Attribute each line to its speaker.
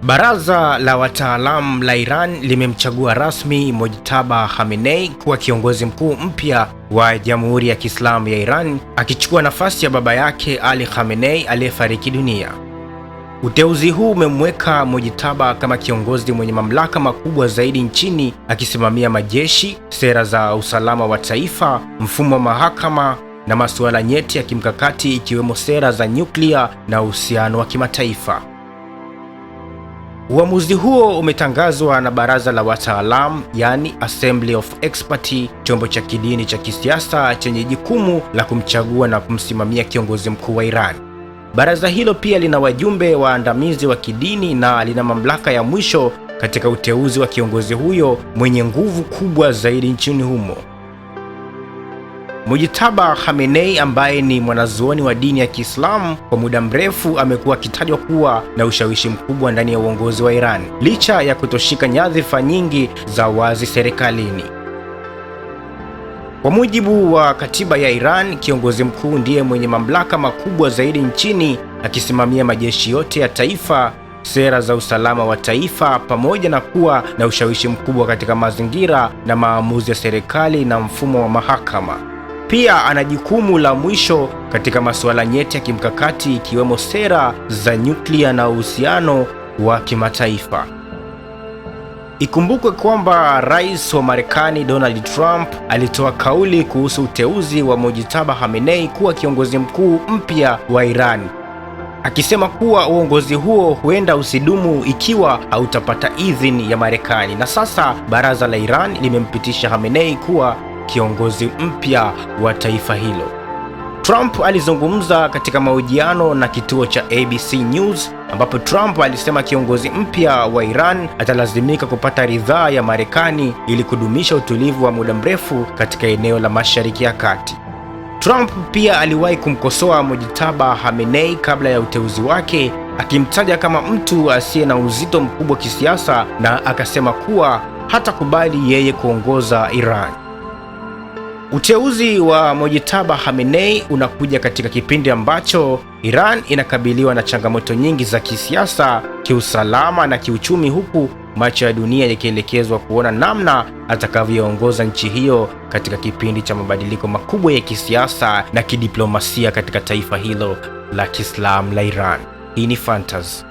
Speaker 1: Baraza la wataalamu la Iran limemchagua rasmi Mojtaba Khamenei kuwa kiongozi mkuu mpya wa Jamhuri ya Kiislamu ya Iran, akichukua nafasi ya baba yake Ali Khamenei aliyefariki dunia. Uteuzi huu umemweka Mojtaba kama kiongozi mwenye mamlaka makubwa zaidi nchini, akisimamia majeshi, sera za usalama wa taifa, mfumo wa mahakama na masuala nyeti ya kimkakati ikiwemo sera za nyuklia na uhusiano wa kimataifa. Uamuzi huo umetangazwa na baraza la wataalamu, yani Assembly of Experts, chombo cha kidini cha kisiasa chenye jukumu la kumchagua na kumsimamia kiongozi mkuu wa Iran. Baraza hilo pia lina wajumbe waandamizi wa kidini na lina mamlaka ya mwisho katika uteuzi wa kiongozi huyo mwenye nguvu kubwa zaidi nchini humo. Mujtaba Khamenei ambaye ni mwanazuoni wa dini ya Kiislamu kwa muda mrefu amekuwa akitajwa kuwa na ushawishi mkubwa ndani ya uongozi wa Iran licha ya kutoshika nyadhifa nyingi za wazi serikalini. Kwa mujibu wa katiba ya Iran, kiongozi mkuu ndiye mwenye mamlaka makubwa zaidi nchini, akisimamia majeshi yote ya taifa, sera za usalama wa taifa, pamoja na kuwa na ushawishi mkubwa katika mazingira na maamuzi ya serikali na mfumo wa mahakama. Pia ana jukumu la mwisho katika masuala nyeti ya kimkakati ikiwemo sera za nyuklia na uhusiano wa kimataifa. Ikumbukwe kwamba Rais wa Marekani Donald Trump alitoa kauli kuhusu uteuzi wa Mojtaba Khamenei kuwa kiongozi mkuu mpya wa Iran, akisema kuwa uongozi huo huenda usidumu ikiwa hautapata idhini ya Marekani. Na sasa baraza la Iran limempitisha Khamenei kuwa kiongozi mpya wa taifa hilo. Trump alizungumza katika mahojiano na kituo cha ABC News ambapo Trump alisema kiongozi mpya wa Iran atalazimika kupata ridhaa ya Marekani ili kudumisha utulivu wa muda mrefu katika eneo la Mashariki ya Kati. Trump pia aliwahi kumkosoa Mojtaba Khamenei kabla ya uteuzi wake, akimtaja kama mtu asiye na uzito mkubwa kisiasa na akasema kuwa hatakubali yeye kuongoza Iran. Uteuzi wa Mojtaba Khamenei unakuja katika kipindi ambacho Iran inakabiliwa na changamoto nyingi za kisiasa, kiusalama na kiuchumi, huku macho ya dunia yakielekezwa kuona namna atakavyoongoza nchi hiyo katika kipindi cha mabadiliko makubwa ya kisiasa na kidiplomasia katika taifa hilo la Kiislamu la Iran. Hii ni Fantaz.